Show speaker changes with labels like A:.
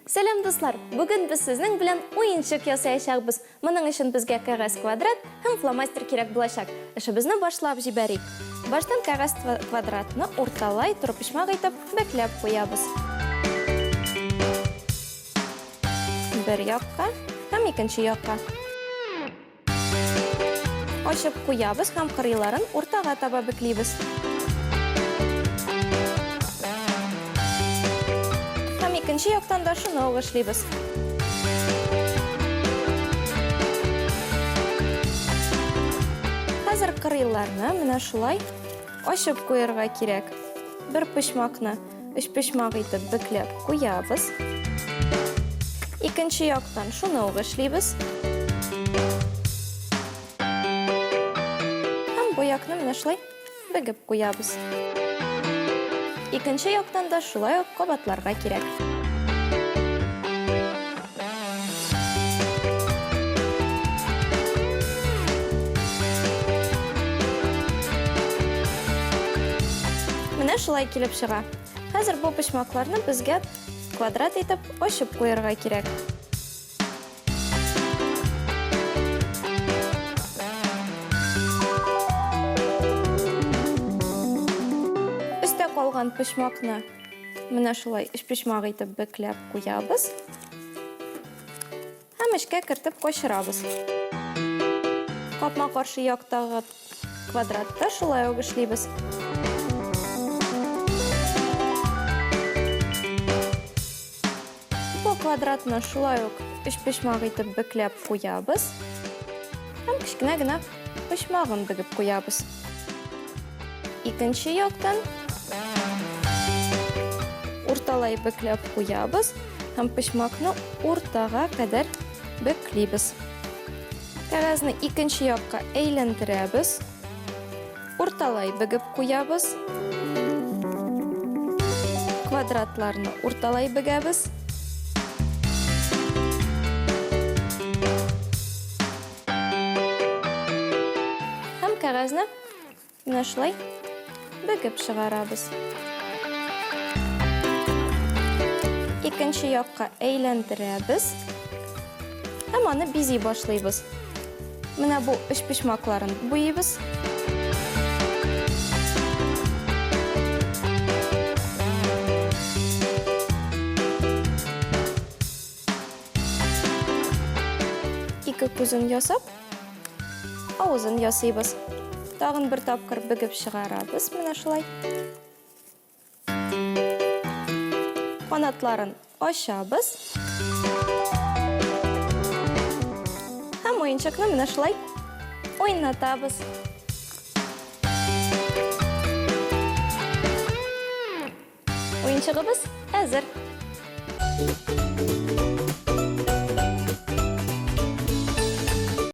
A: Сәлам, дуслар! Бүген без сезнең белән уенчык ясаячакбыз. Моның өчен безгә кәгазь квадрат һәм фломастер кирәк булачак. Эшебезне башлап җибәрик. Баштан кәгазь квадратны урталай турыпочмак итеп бәкләп куябыз. Бер якка һәм икенче якка. Ачып куябыз һәм кырыйларын уртага таба бөклибез. Һәм икенче яктан да шуны ук эшлибез. Хәзер кырыйларны менә шулай ачып куярга кирәк. Бер почмакны өчпочмак итеп бөкләп куябыз. Икенче яктан шуны ук эшлибез. Һәм бу якны менә шулай бөгеп куябыз. Икенче яктан да шулай ук кабатларга кирәк. Менә шулай килеп чыга. Хәзер бу почмакларны безгә квадрат итеп ачып куярга кирәк. Өстә калган почмакны менә шулай өчпочмак итеп бөкләп куябыз. Һәм эчкә кертеп качырабыз. Капма-каршы яктагы квадратта шулай ук эшлибез. Бу квадратны шулай ук өчпочмак итеп бөкләп куябыз. Һәм кечкенә генә почмагын бөгеп куябыз. Икенче яктан урталай бөкләп куябыз һәм почмакны уртага кадәр бөклибез. Кәгазьне икенче якка әйләндерәбез. Урталай бөгеп куябыз. Квадратларны урталай бөгәбез. Һәм кәгазьне менә шулай бөгеп чыгарабыз. Икенче якка әйләндерәбез һәм аны бизи башлыйбыз. Менә бу өчпочмакларын буйыйбыз. Ике күзен ясап, авызын ясыйбыз. Тагын бер тапкыр бөгеп чыгарабыз менә шулай. Канатларын ачабыз. Һәм уенчыкны менә шулай уйнатабыз. Уенчыгыбыз әзер.